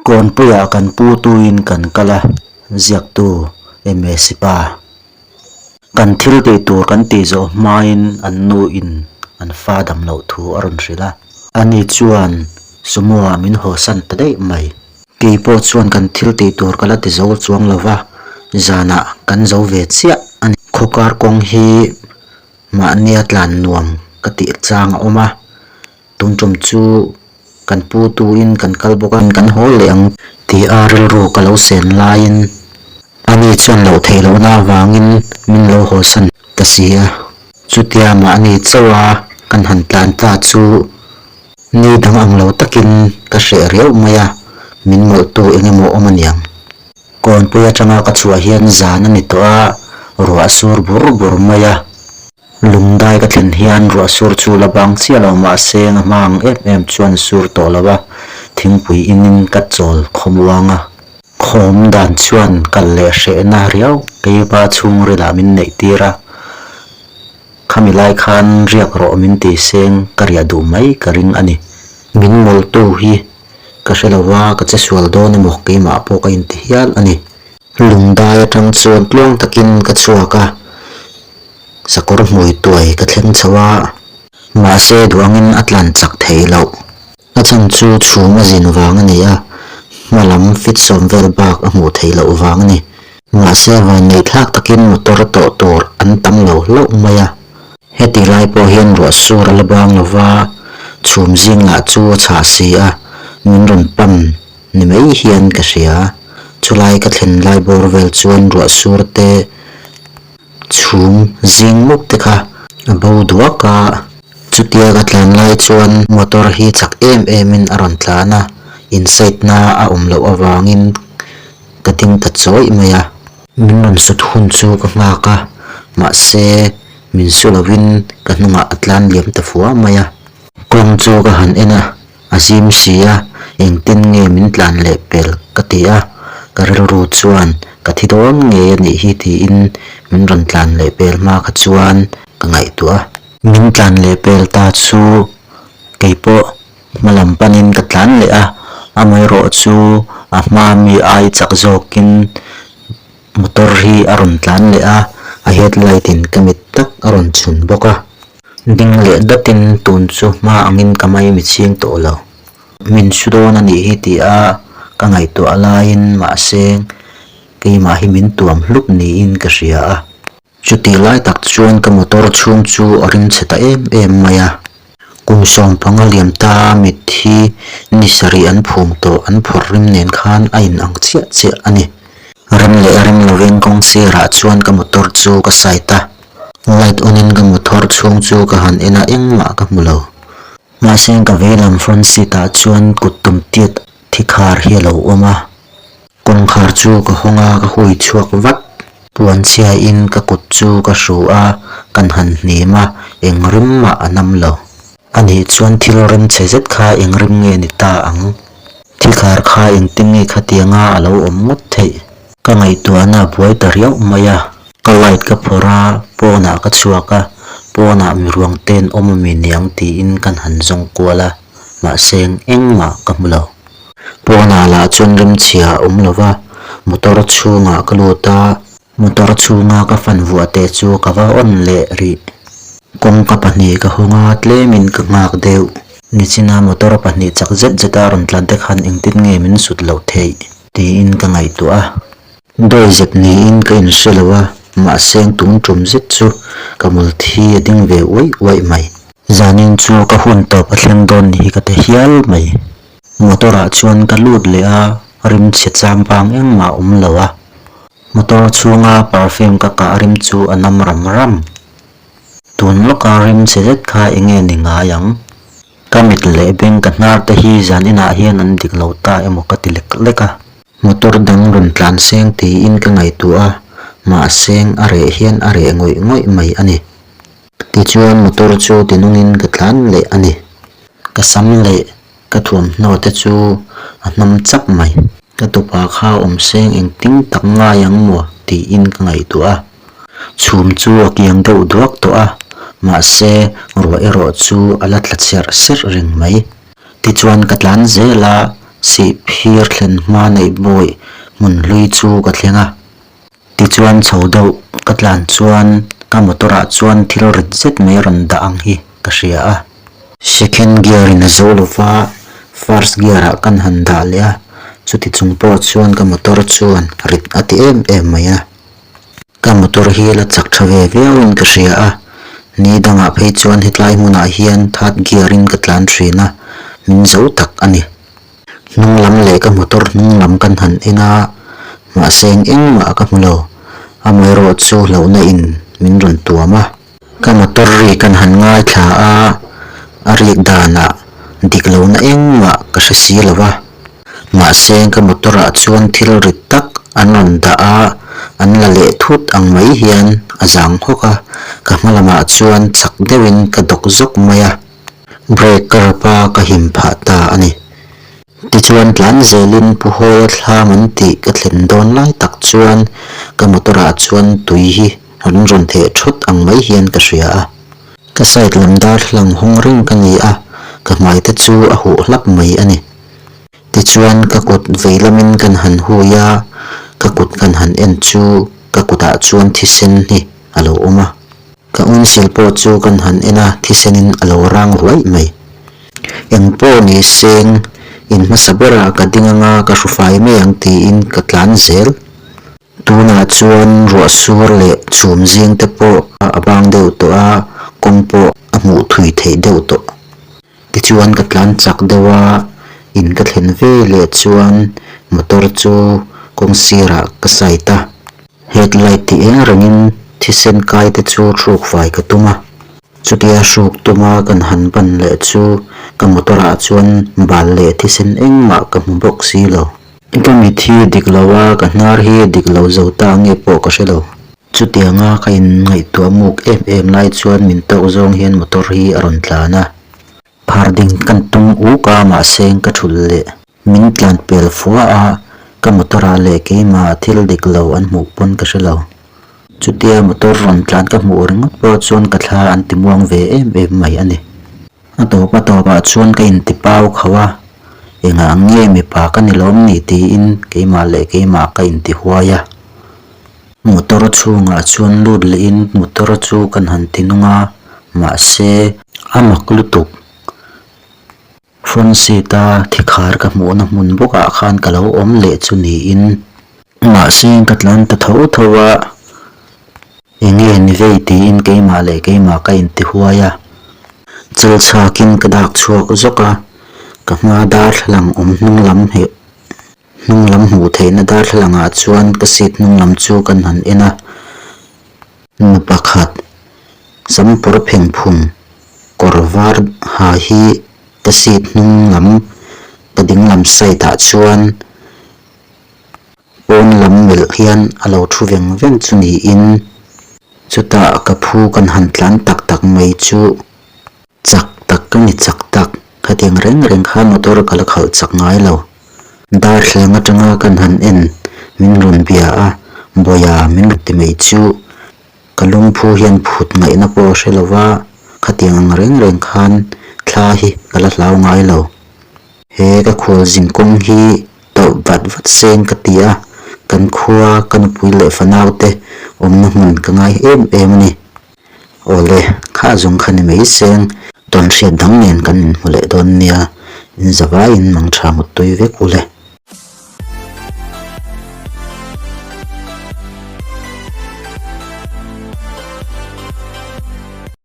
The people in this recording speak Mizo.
Kawnpuiah kan pu tuin kan kal a, ziaktu Msi pa. Kan thil tih tur kan tih zawh hmain an nu in an fa dam loh thu a rawn hrilh a. Ani chuan Sumo ah min hawsan ta daih mai. Kei pawh chuan kan thil tih tur ka la ti zo chuang lo va, zanah kan zo ve chiah a ni. Khawkar kawng hi mahnia tlan nuam ka tih chang a awm a. Tun tum chu kan pu tuin kan kal bawk a, kan haw leh ang tih a rilru ka lo sen laiin ani chuan loh theih lohna avangin min lo hawsan ta si a. Chutia mahni chauha kan han tlan ta chu ni dang ang lo takin ka hreh riauh mai a, min mawlhtu eng emaw awm aniang. Kawnpui atanga ka chhuah hian zan a ni tawh a, ruah a sur bur bur mai a. Lungdai ka thlen hian ruah sur chu la bang chiah lo mahse a hma ang em em chuan sur tawh lo a, thingpui inin ka chawl khawmuang a. Khawm dan chuan kal leh hrehna riau keiva chhungrilah min neih tir a, khami lai khan riak rawh min ti seng ka riah duh mai ka ring a ni. Min mawltu hi ka hre lo a, ka che sual dawn emaw keimah pawh ka inti hial a ni. Lungdai atang chuan tluang takin ka chhuak a. Sakawr hmui tuai ka thleng chho a, mahse duangin a tlan chak thei loh. A chhan chu chhum a zin vang a ni a, hma lam fit sawm vel bak a hmuh theih loh vang a ni. Mahse vanneih thlak takin motor tawh tur an tam lo hlauh mai a. Heti lai pawh hian ruah sur a la bang lo va, chhum zing lah chu a chhah si a, min rawn pan ni mai hian ka hria. Chulai ka thlen lai bawr vel chuan ruah sur te Chhum zing mup te kha a bo duak a, chutia ka tlan lai chuan motor hi chak em em in a rawn tlan a, inside na a awm loh avangin ka ding ta chawih mai a. Min rawn sut hun chu ka nghak a, mahse min su lovin ka hnungah a tlan liam ta fua mai a. Kawng chu ka han en a, A zim si a, engtin nge min tlan leh pel ka ti a, ka rilru chuan ka thi dawn ngei a nih hi tiin min rawn tlan leh pel hma kha chuan ka ngaihtuah a. Min tlan leh pel ta chu keipawh hma lam panin ka tlan leh a, amaherawh chu a hma mi ai chak zawkin motor hi a rawn tlan leh a, a headlight in ka mit tak a rawn chhun bawk a. Ding leh datin tun chu hma angin ka mai mi chhing tawh lo. Min su dawn a nih hi ti a ka ngaihtuah laiin mahse keimah hi min tuam hlup niin ka hria a. Chutih lai tak chuan ka motor chhung chu a ring chhe ta em em mai a. Kum 15 liam ta mitthi ni sarih an phum tawh an phawrh rim nen khan a in ang chiah chiah a ni. Rem leh rem lovin kawng sirah chuan ka motor chu ka side a. Light on in ka motor chhung chu ka han en a engmah ka hmu lo. Mahse ka veilam front seat ah chuan kut tum tiat thi khar hi a lo awm a. Kawngkhar chu ka hawng a ka hui chhuak vat. Puan chhia in ka kut chu ka hru a kan han hnim a eng rim mah a nam lo. Anih chuan thil rem chhe zet kha eng rim nge ni ta ang? Thi khar kha engtin nge khatianga a lo awm ngawt theih? Ka ngaihtuahna a buai ta riauh mai a. Ka light ka phawrh a, pawnah ka chhuak a, pawnah mi ruang ten awm ami niang tiin kan han zawng kual a, mahse engmah ka hmu lo. Pawnah lah chuan rimchhia a awm lo va, motor chhungah ka lut a, motor chhunga ka fan vuah teh chu ka va on leh rih. Kawngka pahnih ka hawng a, tlemin ka nghak deuh. Nichina motor pahnih chak zet zet a rawn tlan te khan engtin nge min sut loh theih tiin ka ngaihtuah a. Dawi zet niin ka inhre lo a, mahse tum tum zet chu ka mul thi a ding ve uaih uaih mai. Zanin chu ka hun tawp a thleng dawn ni hi ka ti hial mai. Motor ah chuan ka lut leh a, rimchhe chambang engmah a awm lo a. Motor chhunga perfume ka kah rim chu a nam ram ram. Tun lawka rimchhe zet kha enge ni ngai ang? Ka mit leh beng ka hnar te hi zan inah hian an dik lo ta emaw ka ti lek lek a. Motor dang rawn tlan seng tiin ka ngaihtuah a, mahse a reh hian a reh ngawih ngawih mai a ni. Tichuan motor chu tinungin ka tlan leh a ni. Ka sam leh ka thuamhnaw te chu a hnam chak mai. Ka tupa kha awm seng engtin tak ngai ang maw tiin ka ngaihtuah a. Chhum chu a kiang deuh duak tawh a, mahse ruah erawh chu a la tla cherh serh reng mai. Tichuan ka tlan zel a, sihphir. Sihphir thlen hma neih bawih hmun hlui chu ka thleng a. Tichuan chho deuh ka tlan chuan ka motor ah chuan thil rit zet mai rawn dah ang hi ka hria a. Second gear in a zo lova first gear ah kan han dah leh a, chuti chung pawh chuan ka motor chuan rit a ti em em mai a. Ka motor hi la chak tha ve viau in ka hria a, ni dangah phei chuan hetlai hmunah hian third gear in ka tlan thin a, min zo tak a ni. Hnung lam leh ka motor hnung lam kan han en a, mahse eng engmah ka hmu lo. Amaherawh chu hlauhna in min rawn tuam a. Ka motor ri kan han ngaithla a, a rik danah dik lohna engmah ka hre si lo va. Mahse ka motor ah chuan thil rit tak an rawn dah a, an la leh thut ang mai hian a zang hawk a, ka hma lamah chuan chak deuhin ka dawk zawk mai a. Brake ka rap a, ka him phah ta a ni. Tichuan tlan zelin Pu Hawia thlam an tih ka thlen dawn lai tak chuan ka motor ah chuan tui hi an rawn theh thawt ang mai hian ka hria a. Ka side lam darthlalang hawng reng ka ni a, ka hmai te chu a huh hlap mai a ni. Tichuan ka kut vei lamin kan han hui a, ka kut kan han en chu ka kutah chuan thisen hi a lo awm a. Ka unsil pawh chu kan han en a, thisenin a lo rang ruaih mai. Eng pawh ni seng, in hmasa berah ka ding anga ka hru fai mai ang tiin ka tlan zel. Tunah chuan ruah sur leh chhum zing te pawh a bang deuh tawh a, kawng pawh a hmuh thui theih deuh tawh. Tichuan ka tlan chak deuh a, in ka thlen ve leh chuan motor chu kawng sirah ka side a. Headlight ti eng rengin thisen kai te chu hruk fai ka tum a, chutia hruk tuma kan han ban leh chu ka motor ah chuan bal leh thisen engmah ka hmu bawk si lo. Ka mit hi dik lo a, ka hnar hi dik lo zo ta nge pawh ka hre lo. Chutianga ka in ngaihtuah muk em em lai chuan min tawk zawng hian motor hi a rawn tlan a. Phar ding kan tum uk a mahse ka thulh leh min tlan pel fua a, ka motor ah leh keimah thil dik lo an hmuh pawn ka hre lo. Chutia motor rawn tlan ka hmuh ringawt pawh chuan ka thla an ti muang ve em em mai a ni. A tawp a tawpah chuan ka inti pau khauh a, engah nge mipa ka ni lawm ni tiin keimah leh keimah ka inti huai a. Motor chhungah chuan lut lehin motor chu kan han ti nung a, mahse a mak lutuk. Front seat a thikhar ka hmuhna hmun bawkah khan ka lo awm leh chu niin. Mahse ka tlan ta tho tho a, enge ni vei tiin keimah leh keimah ka inti huai a. Chal chhakin ka dak chhuak zawk a, ka hma darthlalang awm hnung lam heh. Hnung lam hmuh theihna darthlalang ah chuan ka seat hnung lam chu kan han en a, nu pakhat sam pawr pheng phung kawr var ha hi ka seat hnung lam ka ding lam side ah chuan pawn lam melh hian a lo thu veng veng chu niin chutah ka phu kan han tlan tak tak mai chu. Chak tak ka ni chak tak, khatiang reng reng kha motor ka la khalh chak ngai lo. Darthlalang atanga kan han en min rawn bia a, Bawia min rawn ti mai chu ka lungphu hian phut ngaihna pawh a hre lo va, khatiang ang reng reng khan thla hi ka la hlau ngai lo. He ka khualzin kawng hi tawlh vat vat seng ka ti a, kan khua ka nupui leh fanaute awmna hmun ka ngai em em a ni. Awle, kha zawng kha ni mai seng, tawn hriat dang nen kan inhmu leh dawn nia, in zavaiin mang tha mut tui vek u le.